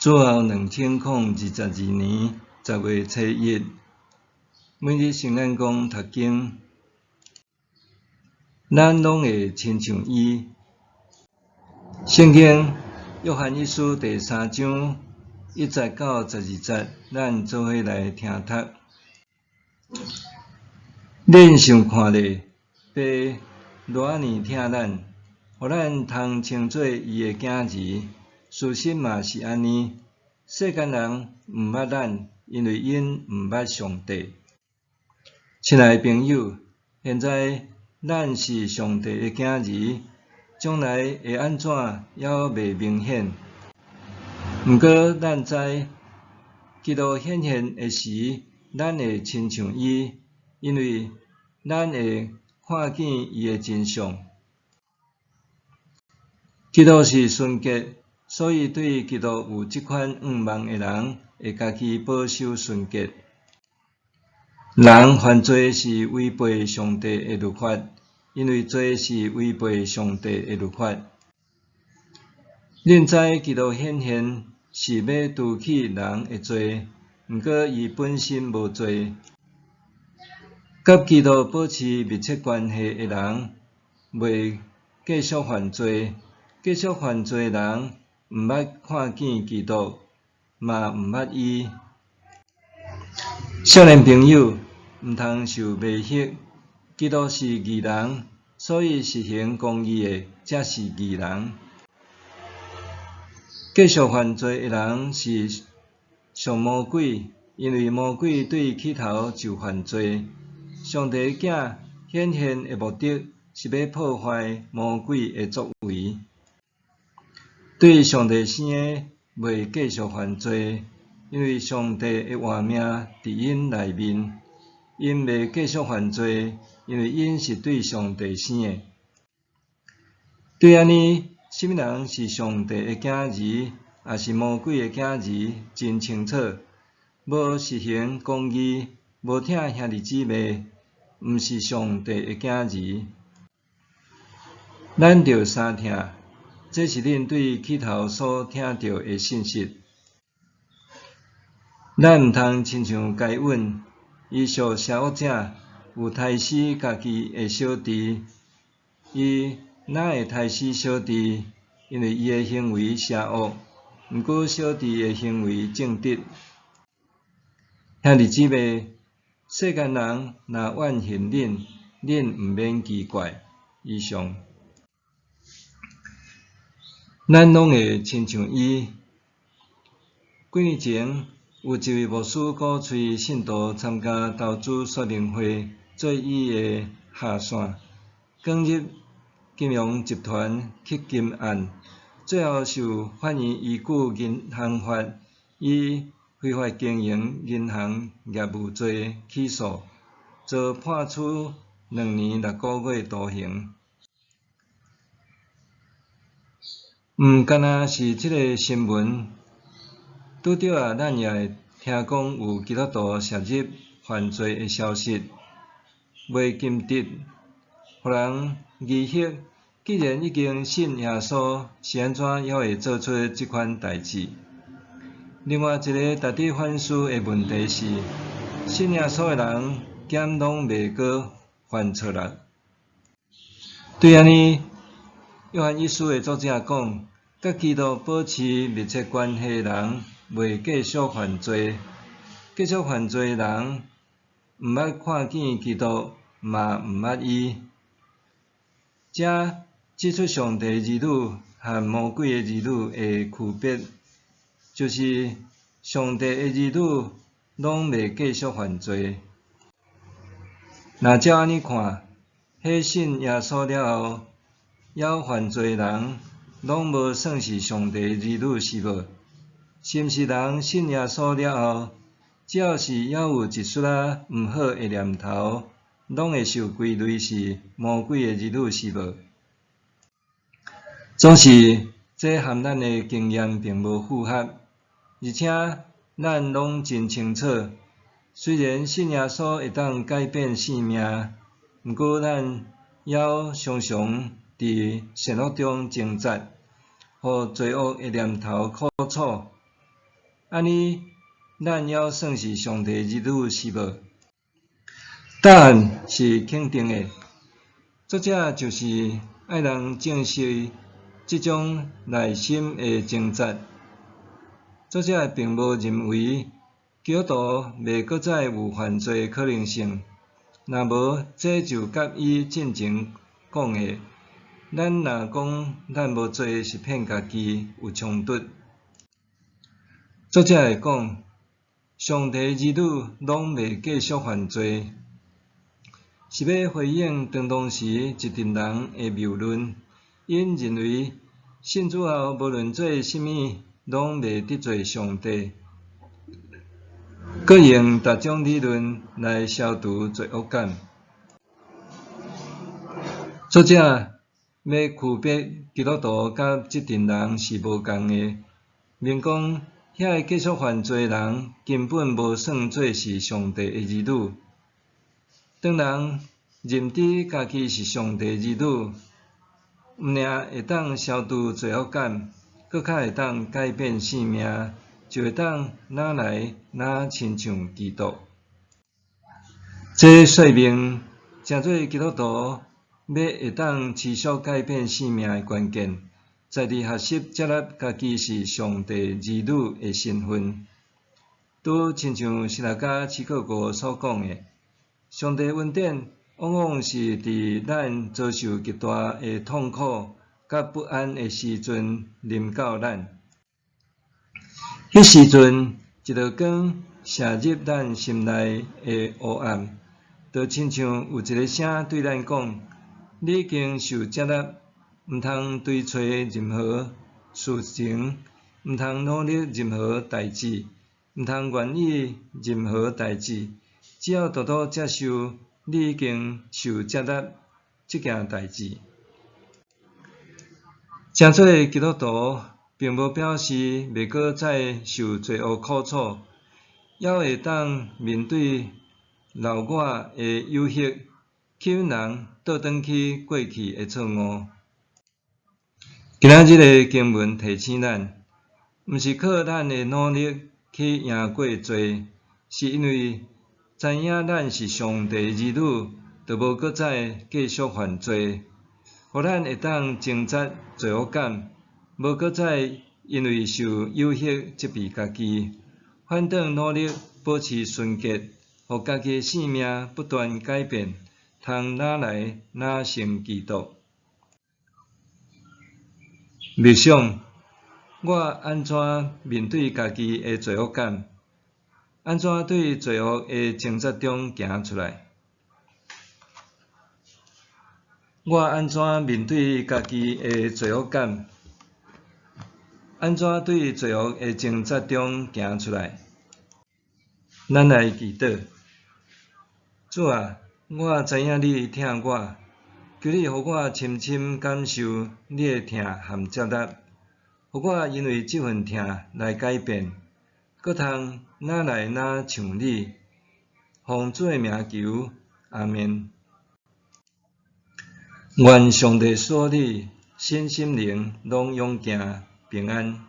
主後2022年10月初一，每日聖難講讀經，咱攏會親像伊。聖經約翰一書第三章一節到十二節，咱做伙來聽讀。恁想看咧，爸偌按呢疼咱，予咱通稱做伊的囝兒。事實嘛是按呢，世間人毋捌咱，因為𪜶毋捌上帝。親愛的朋友，現在咱是上帝的囝兒，將來會按怎猶未明顯。毋過咱知，基督顯現的時，咱會親像伊，因為咱會看見伊的真相。基督是純潔，所以對基督有這款向望的人，會家己保守純潔。人犯罪是違背上帝的律法，因為罪是違背上帝的律法。恁知基督顯現是欲除去人的罪，毋過伊本身無罪。佮基督保持密切關係的人，袂繼續犯罪；繼續犯罪的人，毋捌看見基督，嘛毋捌伊。少年朋友，毋通受迷惑，基督是義人，所以實行公義的才是義人。繼續犯罪的人是屬魔鬼，因為魔鬼對起頭就犯罪。上帝的囝顯現的目的是欲破壞魔鬼的作為。對上帝生的，袂繼續犯罪，因為上帝的活命佇𪜶內面。𪜶袂繼續犯罪，因為𪜶是對上帝生的。對按呢，啥物人是上帝的囝兒，抑是魔鬼的囝兒，真清楚。無實行公義，無疼兄弟姊妹，毋是上帝的囝兒。咱著相疼，這是恁對起頭所聽著的信息。咱毋通親像該隱，伊屬邪惡者，有刣死家己的小弟。伊哪會刣死小弟？因為伊的行為邪惡，毋過小弟的行為正直。兄弟姊妹，世間人若怨恨恁，恁毋免奇怪。以上，咱攏會親像伊。幾年前，有一位牧師鼓吹信徒參加投資說明會，做伊的下線，捲入金融集團吸金案，最後受法院依據銀行法以非法經營銀行業務罪起訴，遭判處2年6個月徒刑。毋干焦是這个新聞，拄著啊，咱也會聽講有基督徒涉入犯罪的消息，袂禁得，予人疑惑。既然已經信耶穌，是按怎猶會做出這款代誌？另外一个值得反思的問題是，信耶穌的人，敢攏袂閣犯錯啦？對按呢，約翰一書的作者講，佮基督保持密切關係的人，袂繼續犯罪；繼續犯罪的人，毋捌看見基督，嘛毋捌伊。這指出上帝兒女和魔鬼的兒女的區別，就是上帝的兒女攏袂繼續犯罪。若照按呢看，彼信耶穌了後，猶犯罪的人，攏無算是上帝的兒女，是無？是毋是人信耶穌了後，只要是猶有一絲仔毋好的念頭，攏會受歸類是魔鬼的兒女，是無？總是這和咱的經驗並無符合，而且咱攏真清楚，雖然信耶穌會當改變性命，毋過咱猶常常佇善惡中掙扎，予罪惡的念頭苦楚。按呢，咱猶算是上帝兒女是無？答案是肯定的。作者就是愛人正視這種內心的掙扎。作者並無認為基督徒袂閣再有犯罪的可能性。若無，這就佮伊進前講的，咱若講咱無罪是騙家己，有衝突。作者會講，上帝兒女攏袂繼續犯罪，是欲回應當當時一陣人的謬論。𪜶認為信主後，無論做啥物，攏袂得罪上帝，閣用逐種理論來消除罪惡感。作者欲區別基督徒佮這陣人是無仝的，明講遐个繼續犯罪的人根本無算做是上帝的兒女。當人認知家己是上帝兒女，毋爾會當消除罪惡感，閣較會當改變性命，就會當愈來愈親像基督。這說明，成做基督徒欲會當持續改變性命的關鍵，在佇學習接納家己是上帝兒女的身份。拄親像神學家齊克果所講的，上帝恩典往往是佇咱遭受極大的痛苦佮不安的時陣臨到咱。彼時陣，一道光射入咱心內的黑暗，就親像有一个聲對咱講：你已經受接納，毋通追揣任何事情，毋通努力任何代誌，毋通願意任何代誌，只要獨獨接受你已經受接納這件代誌。成做基督徒，並無表示袂閣再受罪惡苦楚，猶會當面對老我的誘惑，吸引人倒轉去過去的錯誤。今仔日的經文提醒咱，毋是靠咱的努力去贏過罪，是因為知影咱是上帝兒女，就無閣再繼續犯罪，予咱會當掙扎罪惡感，無閣再因為受誘惑責備家己，反轉努力保持純潔，予家己的性命不斷改變，通愈來愈像基督。默想，我按怎面對家己的罪惡感？按怎對罪惡的掙扎中行出來？我按怎面對家己的罪惡感？按怎對罪惡的掙扎中行出來？咱來祈禱。主啊，我知影你疼我，求你予我深深感受你的疼和接納，予我因為這份疼來改變，閣通愈來愈像你。奉主的名求，阿們。願上帝賜予你身心靈攏勇健平安。